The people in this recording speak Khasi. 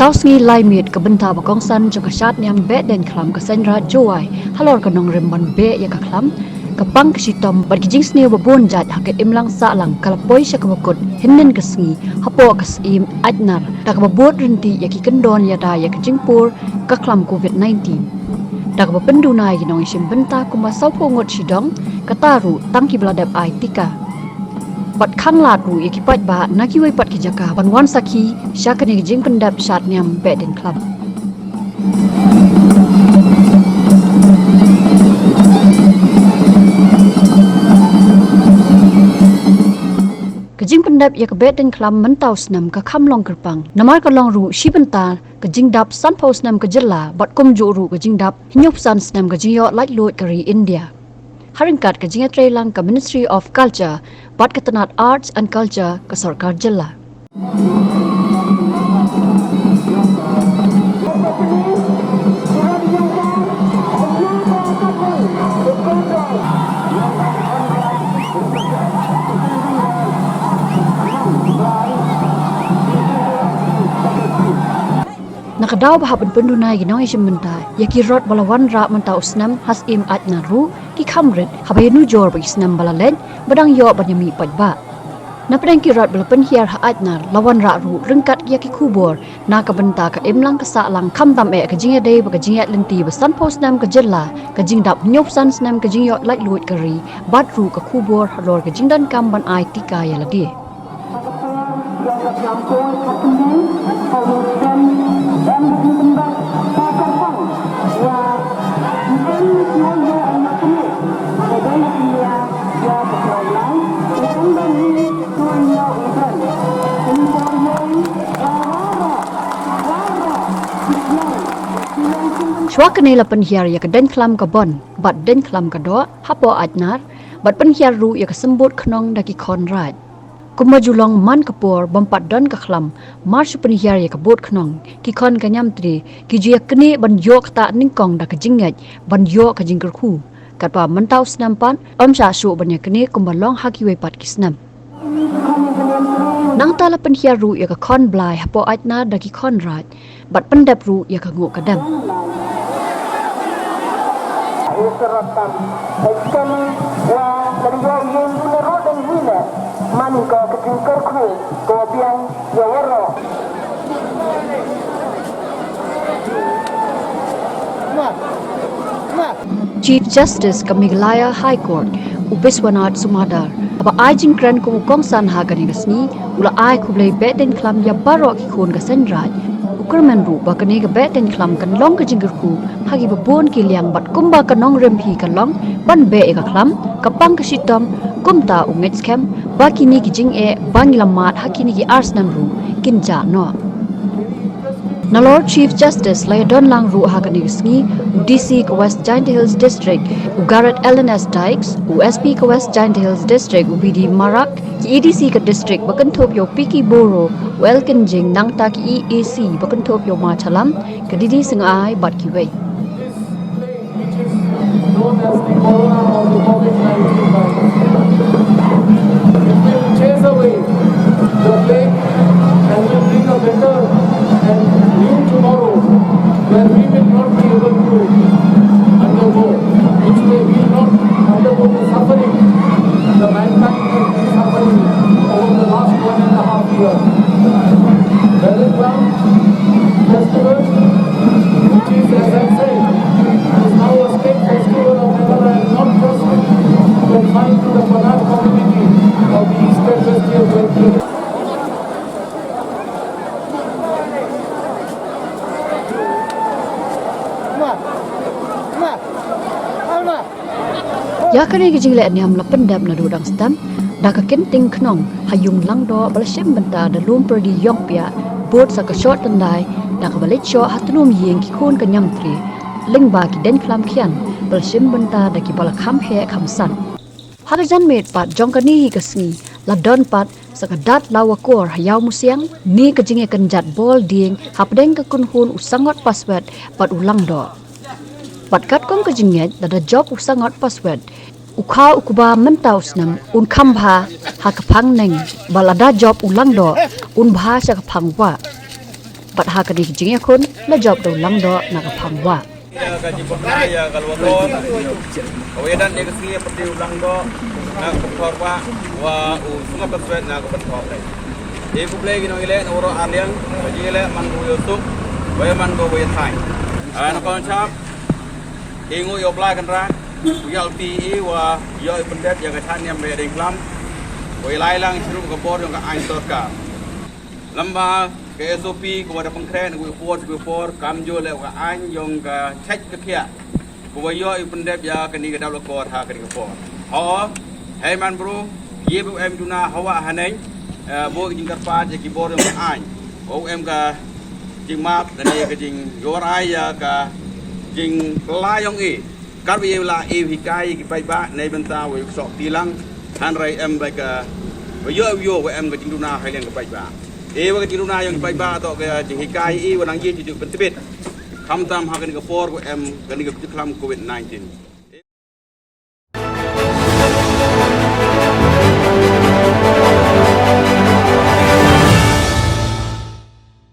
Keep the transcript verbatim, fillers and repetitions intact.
Taw sngi lai miet ka bynta ba kongsan jong ka shad niam Behdeiñkhlam ka Seiñraij Jowai halor ka nongrim ban beh ïa ka khlam, ka pang ka shitom bad ki jingsniew ba bun jait ha ka imlang sahlang ka la poi sha kaba kut hynnin ka sngi hapoh ka Syiem Aitnar, da kaba bud ryntih ïa ki kyndon ïada ïa ka jingpur ka khlam covid nineteen. Da kaba pynduna ïa ki nongshim bynta kumba sawphew ngut shidong, kata ruh tang kiba la dep ai tika. Bad khanglad ruh ïa ki paidbah na kiwei pat ki jaka ban wan sakhi sha kane ka jingpyndep shad niam Behdeiñkhlam. Ka jingpyndep ïa ka Behdeiñkhlam mynta u snem ka kham long kyrpang, namar ka long ruh shi bynta ka jingdap sanphew snem ka jylla bad kumjuh ruh ka jingdap hynñiewphew san snem ka jingïoh laitluid ka ri India, ha ryngkat ka jingïatreilang ka Ministry of Culture bad ka tnat Arts and Culture ka sorkar jylla. Na ka daw ba hap ban pynduna ïa ki nongïashim bynta ïa ki rot ba la wanrah mynta u snem ha Syiem Aitnar ruh, ki kham rit haba ïanujor bad ki snem ba la leit ba dang ïoh ban ïamih paidbah. Na pdeng ki rot ba la pynhiar ha Aitnar la wanrah ruh ryngkat ïa ki khubor na ka bynta ka imlang ka sahlang, khamtam eh ka jingïadei bad ka jingïaid lynti ba sanphew snem ka jylla, ka jingdap hynñiewphew san snem ka jingïoh laitluid ka ri, bad ruh ka khubor halor ka jingdonkam ban ai tika ïa lade. Shuwa kane la pynhiar ïa ka Deiñkhlam ka Bon bad Deiñkhlam ka Doh hapoh Aitnar, bad pynhiar ruh ïa ka symbud khnong da ki khon raid. Kumba ju long man ka por bym pat don ka khlam, mar shu pynhiar ïa ka bud khnong, ki khon ka Niamtre ki ju ïa knieh ban ïoh ktah nyngkong da ka jingngeit ban ïoh ka jingkyrkhu. Katba mynta u snem pat ym shah shuh ban ïa knieh kumba long ha kiwei pat ki snem. Nangta la pynhiar ruh ïa ka khon Blai hapoh Aitnar da ki khon raid, bad pyndep ruh ïa ka nguh ka dem. Chief Justice ka Meghalaya High Court, u Biswanath Sumadar, ba ai jingkren kum u kongsan ha kane ka sngi, u la ai khublei Behdeiñkhlam ïa baroh ki khun ka Seiñraij. U kyrmen ruh ba kane ka Behdeiñkhlam kan long ka jingkyrkhu ha kiba bun ki liang, bad kumba ka nongrim hi ka long ban beh ïa ka khlam, ka pang ka shitom, kumta u ngeit skhem ba kine ki jingeh ba ngi la mad ha kine ki ar snem ruh kin jah noh. Nalor Chief Justice la ïadon lang ruh ha kane ka sngi u D C ka West Jaintia Hills District, u Garret Alan S Dykes, u S P ka West Jaintia Hills District, u B D Marak, ki A D C ka district ba kynthup ïa u Pinky Boro, u L Kynjing, nangta ki A A C ba kynthup ïa u Ma Thalam, ka D D Syngai bad kiwei. Which is known as the corona or the covid nineteen virus. It will chase away the plague and will bring a better and new tomorrow where we will not be able to undergo, which way we will not undergo the suffering the mankind has been suffering over the last one and a half year. Whereas festival, which is, as I said, is now a state festival of Meghalaya, not just confined to the Konark community of the Eastern West Hill Wetland. Ïa kane ka jingleh niam la pyndep naduh dang stem da ka kynting khnong ha ïung Langdoh ba la shim bynta da lum pyrdi ïong piah, bud sa ka shoh tyndai da kaba leit shoh ha tlum ïing ki khun ka Niamtre, lyngba ki deiñ khlam khian ba la shim bynta da kiba la kham heh kham san. Ha ka janmiet pat jong kane hi ka sngi la don pat sa ka dak law akor ha Ïawmusiang, ne ka jingïakynjat bol dieng hapdeng ka kynhun u Sangot Paswet bad u Langdoh. Bad katkum ka jingngeit, lada jop u Sangot Paswet, u kha u kba mynta u snem un kham bha ha ka phang neng, bad lada jop u Langdoh un bha sha ka phang wah. Bad ha kane ka jingïakhun la jop da u Langdoh na ka Phang Wah. Ïa ka jingpynbna ïa ka Lwakor. Ka wa ïadan ïa ka sngi pyrdi u Langdoh na ka Pynthor Wah wa u Sngap Swet na ka Pynthor Dei. Te khublei ki nongïaleh na waroh arliang, ka jingïaleh man ka wa ïoh suk, wa ïa man ka wa ïa thaiñ. Ah, na kong chap, i ngu ïoh Blai Kynrad, u ïa u ti i wa ïoh i pyndep ïa ka thad niam ba ïa dei klam, wa ïa lai lang chirup ka bor jong ka aiñ sorkar. Lamba ka S O P ka wa da pynkhreh na ka wi por, ka wi por, kam jooh leh ka aiñ jong ka chait ka khiah. Ka wa ïoh i pyndep ïa kani ka dap la kor ha kani ka por. Ho, hei man bru, ye bu em duna hawa haneng, eh, bu ka jingkyrpad ïa ki bor jong ka aiñ. Bu em ka jingmap, dan ïa ka jingïoh ai ïa ka jingpyllait jong i. Kar ba ïa la i hikai ki paidbah, nei bynta wa ïa sok tilang, hanrai em ba ka, wa ïoh ïoh wa em ka jingduna hai liang ka paidbah. E wa ka jingduna ïa ka paidbah to ka jinghikai i wa nang ïa jingduk pyntbit. Khamtam ha kani ka por wa em kani ka jingkhlam covid nineteen.